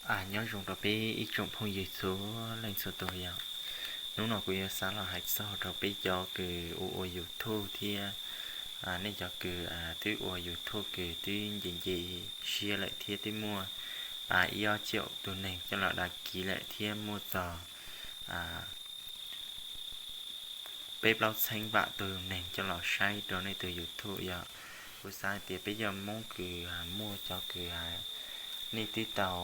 Nyob zoo rau peb ib tsoom phooj ywg txhua leej txhua tus yom. Hnub no kuv yuav xav los hais txog rau peb cov kws ua ua YouTube thiab nej cov kws twb ua YouTube kws twb nce nce siab lawm thiab twb muaj ib ob caum tus neeg coj los đăng ký lawm thiab muaj txog peb plaub txheeb vam tus neeg coj los saib rau nej tus YouTube yom. Kuv xav hais tias peb cov Hmoob kws muaj cov kws nej twb tau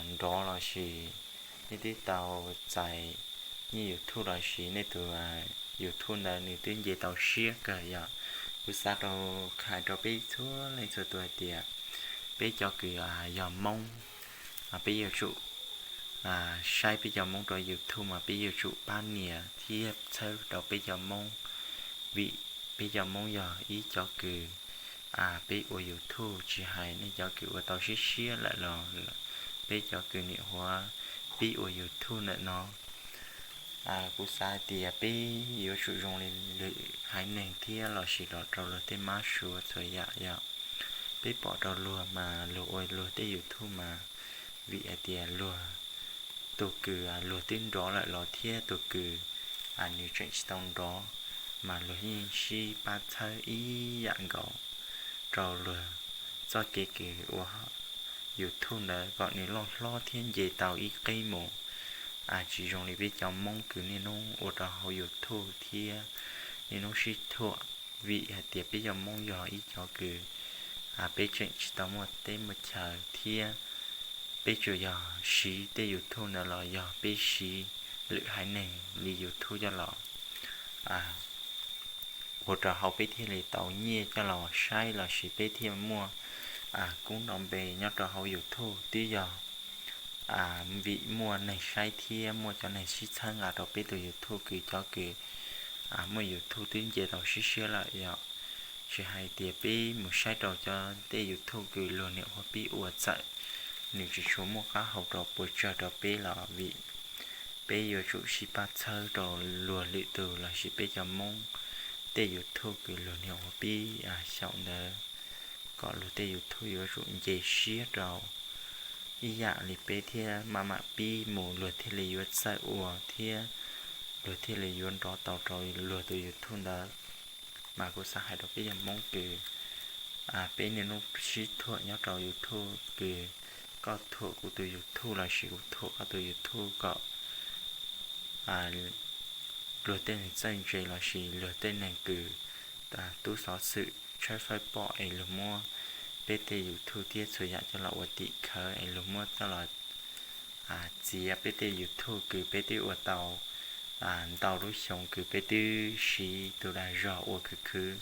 nrov lossis nej twb tau txais nej YouTube lossis nej tus YouTube ntawd nws twb nce tau siab kawg yom. Kuv xav rau hais rau peb txhua leej txhua tus hais tias peb cov kws yog Hmoob, peb yuav tsum saib peb cov Hmoob rau YouTube mas peb yuav tsum pab nias thiab txhawb rau peb cov Hmoob, vim peb cov Hmoob yog ib cov kws peb ua YouTube tsis hais nej cov kws ua tau siab siab lawm los peb cov kws niam huav pib ua YouTube ntawm no. Kuv xav hais tias peb yuav tsum zoo li lwm haiv neeg thiab lossis los rau luag tej mab suav txhua yam yom. Peb pom rau luag mas luag ua luag tej YouTube mas vim hais tias luag tus kws luag twb nrov lawm los thiab tus kws nws tseem tsis tau nrov mas luag yeej sib pab txhawb ib yam nkaus rau luag txoj kev kws ua YouTube ntawd kom nws loj hlob thiab nce tau ib qib mus. Tsis zoo li peb cov Hmoob kws niaj hnub ua rau hauv YouTube thiab niaj hnub sib thuam, vim hais tias peb cov Hmoob yog ib cov kws peb tseem tsis tau muaj teb muaj chaw thiab peb tsuas yog siv tej YouTube ntawd los yog peb siv lwm haiv neeg li YouTube coj los ua rau hauv peb thiaj li tau nyiaj coj los saib lossis peb thiaj muaj koob nto npe nyob rau hauv YouTube twb yog vim muaj neeg saib thiab muaj cov neeg sib txhawb nqa rau peb tus YouTube kws cov kws muaj YouTube twb nce tau siab siab lawm yom. Tsis hais tias peb mus saib rau cov tej YouTube kws luag niam huav pib ua txawm nws tsis tshua muaj qab hau rau puas tsawg rau peb los vim peb yuav tsum sib pab txhawb rau luag lwm tus lossis peb cov Hmoob tej YouTube kws luag niam huav pib xyaum ntawd kom luag tej YouTube yuav tsum nce siab rau ib yam li peb thiab maj mam pib mus luag thiaj li yuav txawj ua thiab luag thiaj li yuav nrov tau rau luag tus YouTube ntawd. Mas kuv xav hais rau peb cov Hmoob kws peb niaj hnub sib thuam nyob rau YouTube kws koj thuam kuv tus YouTube lossis kuv thuam koj tus YouTube kom luag tej neeg txawj ntse lossis luag tej neeg kws tub xov xwm tshawb fawb pom es luag muab peb tej YouTube thiab txhua yam coj los ua tim khawv es luag muab coj los txiav peb tej YouTube kws peb twb ua tau ntau lub xyoo kws peb twb siv tus dag zog ua khwv khwv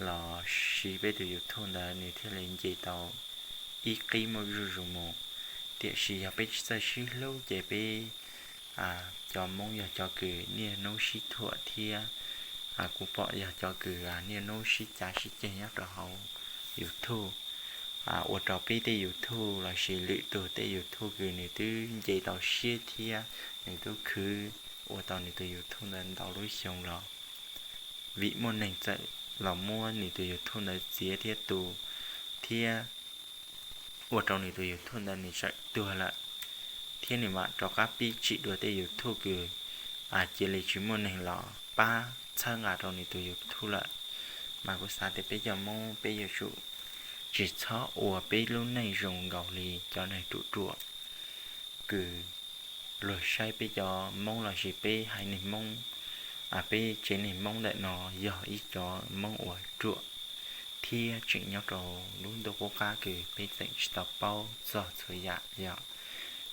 los siv peb tus YouTube ntawd nws thiaj li nce tau ib qib muaj zuj zus mus. Tiam sis yog peb tsis txawj sib hlub ces peb cov Hmoob yog cov kws niaj hnub sib thuam thiab kuv pom yog cov kws niaj hnub sib cav sib ceg nyob rau hauv YouTube ua rau peb tej YouTube lossis lwm tus tej YouTube kws nws twb nce tau siab thiab nws twb khwv ua tau nws tus YouTube ntawd ntau lub xyoo los vim muaj neeg txawm los muab nws tus YouTube ntawd txiav thiab tu thiab ua rau nws tus YouTube ntawd nws txawm tuag lawm thiab nws mam rov qab pib tsim dua tej YouTube kws cia li tsis muaj neeg los pab txhawb nqa rau nws tus YouTube lawm. Mas kuv xav tias peb cov Hmoob peb yuav tsum tsis txhob ua peb lub neej zoo nkaus li cov neeg ruam ruam kws luag saib peb cov Hmoob lossis peb haiv neeg Hmoob, peb tsev neeg Hmoob ntawm no yog ib cov Hmoob uas ruam thiab tseem nyob rau lub ntuj qub qab kws peb tseem tsis tau paub txog txhua yam yom.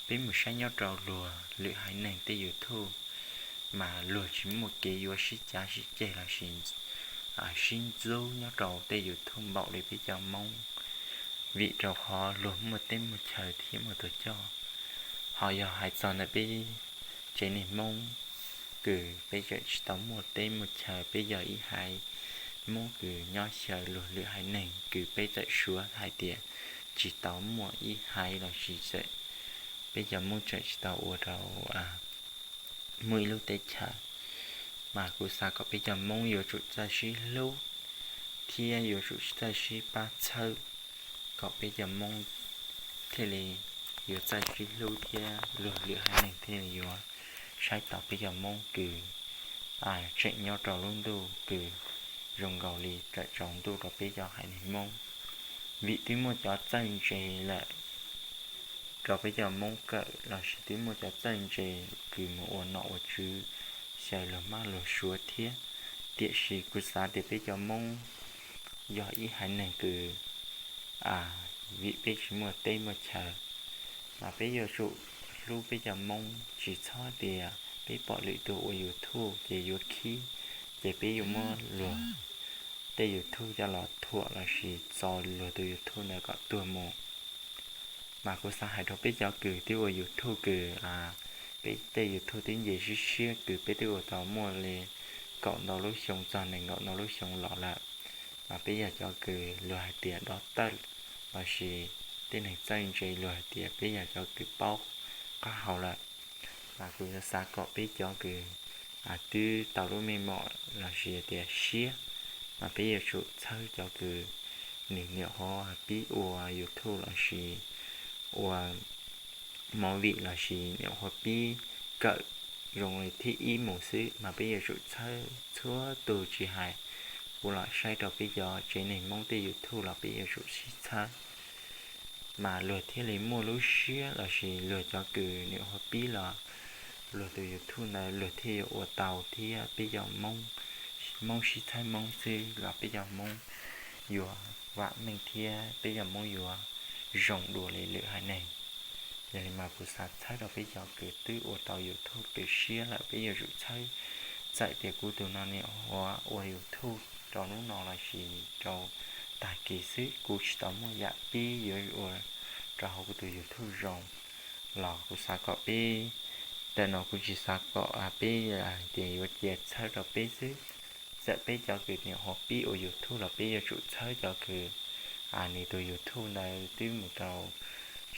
Peb mus saib nyob rau luag lwm haiv neeg tej YouTube mas luag tsis muaj kev yuav sib cav sib ceg lossis sib ntxub nyob rau tej YouTube npaum li peb cov Hmoob, vim rau qhov luag muaj teb muaj chaw thiab muaj tuag coj. Ho yog hais txog ntawm peb tsev neeg Hmoob kws peb tseem tsis tau muaj teb muaj chaw, peb yog ib haiv Hmoob kws nyob xyaw luag lwm haiv neeg kws peb txawm suav hais tias tsis tau muaj ib haiv lossis txawm peb cov Hmoob tseem tsis tau ua rau muaj ib lub teb chaws. Mas kuv xav kom peb cov Hmoob yuav tsum txawj sib hlub thiab yuav tsum txawj sib pab txhawb kom peb cov Hmoob thiaj li yuav txawj sib hlub thiab luag lwm haiv neeg thiaj li yuav saib taus peb cov Hmoob kws tseem nyob rau lub ntuj kws zoo nkaus li tawm tsaus ntuj rau peb cov haiv neeg Hmoob. Vim twb muaj cov txawj ntse lawm rau peb cov Hmoob kawm lossis twb muaj cov txawj ntse kws mus ua nom ua tswv xyaw luag mab luag suav thiab. Tiam sis kuv xav tias peb cov Hmoob yog ib haiv neeg kws vim peb tsis muaj teb muaj chaw, mas peb yuav tsum hlub peb cov Hmoob, tsis txhob tias peb pom lwm tus ua YouTube ces yuav khib, ces peb yuav muab luag tej YouTube coj los thuam lossis txo luag tus YouTube ntawd kom tuag mus. Mas kuv xav hais rau peb cov kws twb ua YouTube kws peb tej YouTube twb nce siab siab kws peb twb ua tau muaj li kaum ntau lub xyoo txog nees nkaum ntau lub xyoo los lawm, mas peb yog cov kws luag hais tias dov tawj lossis tej neeg txawj ntse luag hais tias peb yog cov kws paub qab hau lawm. Mas kuv xav kom peb cov kws twb tau lub meej mom lossis tias siab, mas peb yuav tsum txhawb cov kws nws nyuam qhuav pib ua YouTube lossis ua movie lossis nyuam qhuav pib kawm zoo li thib ib mus xwb, mas peb yuav tsum txhawb txhua tus, tsis hais kuv los saib rau peb cov tsev neeg Hmoob tej YouTube los peb yuav tsum sib txhawb, mas luag thiaj li muaj lub siab lossis luag cov kws nyuam qhuav pib los luag tus YouTube ntawd luag thiaj yuav ua tau thiab peb cov Hmoob, Hmoob sib txhawb Hmoob xwb los peb cov Hmoob yuav vam meej thiab peb cov Hmoob yuav zoo dua li lwm haiv neeg. Yog li mas kuv xav txhawb rau peb cov kws twb ua tau YouTube kws siab lawm peb yuav tsum txhawb. Txawm tias kuv tus no nyuam qhuav ua YouTube rau hnub no lossis rau tag kis xwb, kuv tsis tau muaj yam pib yuav ua rau hauv kuv tus YouTube zoo los kuv xav kom peb, ntawm no kuv tsis xav kom peb hais tias yuav cia txhawb rau peb xwb. Txawm peb cov kws nyuam qhuav pib ua YouTube los peb yuav tsum txhawb cov kws nws tus YouTube ntawd twb mus rau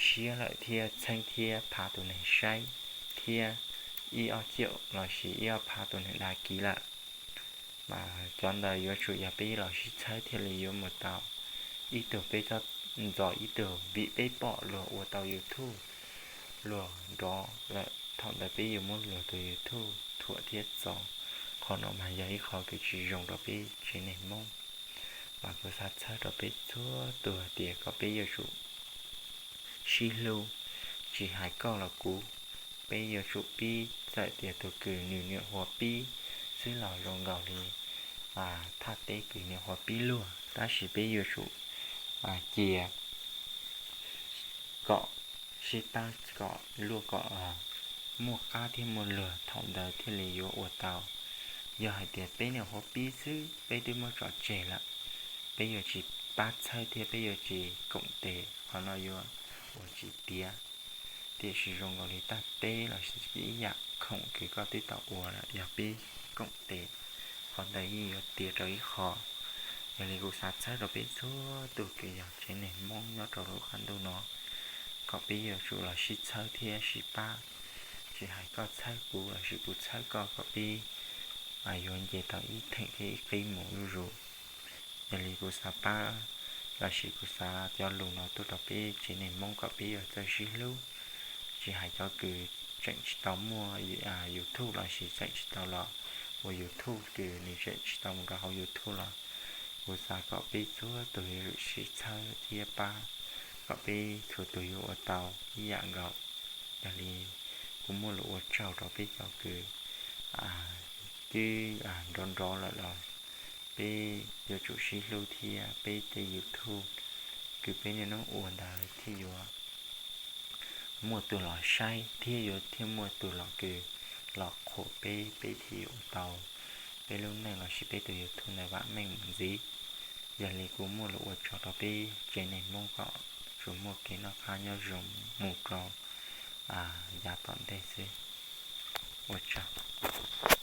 siab lawm thiab txheeb thiab phav tus neeg saib thiab ib ob caum lossis ib ob phav tus neeg dag kis lawm. Mas cov ntawd yuav tsum yog peb los sib txhawb thiaj li yuav mus tau, ib tug peb txhob ntxo ib tug, vim peb pom luag ua tau YouTube, luag nrov lawm thaum ntawd peb yuav muab luag tus YouTube thuam thiab txo. Qhov no mas yog ib qho kws tsis zoo rau peb tsev neeg Hmoob. Mas kuv xav txhawb rau peb txhua tus hais tias kom peb yuav tsum sib hlub, tsis hais koj los kuv, peb yuav tsum pib. Txawm tias tus kws nws nyuam qhuav pib xwb los zoo nkaus li thaj teb kws nyuam qhuav pib luag, tab sis peb yuav tsum cia kom sib pab kom luag kom muaj qab thiab muaj luag, thaum ntawd thiaj li yuav ua tau. Yog hais tias peb nyuam qhuav pib xwb peb twb muab tso tseg lawm, peb yuav tsis pab txhawb thiab peb yuav tsis koom tes, qhov no yuav ua tsis tiav. Tiam sis zoo nkaus li thaj teb lossis ib yam khoom kws koj twb tau ua lawm, yog peb koom tes, qhov ntawd yeej yuav tiav rau ib qho. Yog li kuv xav txhawb rau peb txhua tus kws yog tsev neeg Hmoob nyob rau lub qab ntuj no, kom peb yuav tsum los sib txhawb thiab sib pab, tsis hais koj txhawb kuv lossis kuv txhawb koj, kom peb yuav nce tau ib theem thiab ib qib mus zuj zus. Yog li kuv xav pab lossis kuv xav cov lus no tuaj rau peb tsev neeg Hmoob kom peb yuav txawj sib hlub, tsis hais cov kws tseem tsis tau muaj YouTube lossis tseem tsis tau los ua YouTube, kws nws tseem tsis tau mus rau hauv YouTube los, kuv xav kom peb txhua tus yuav tsum sib txhawb thiab pab, kom peb txhua tus yuav ua tau ib yam nkaus. Yog li kuv muaj lus ua tsaug rau peb cov kws twb nrov nrov lawm los peb yuav tsum sib hlub thiab peb tej YouTube kws peb niaj hnub ua ntawd thiaj yuav muaj tus los saib thiab yuav thiaj muaj tus los kws los qhuas peb, peb thiaj yuav ua tau peb lub neej lossis peb tus YouTube ntawd vam meej mus ntxiv. Yog li kuv muaj lus ua tsaug rau peb tsev neeg Hmoob kom tsuas muaj kev noj qab nyob zoo mus rau yav tom ntej xwb. Ua tsaug.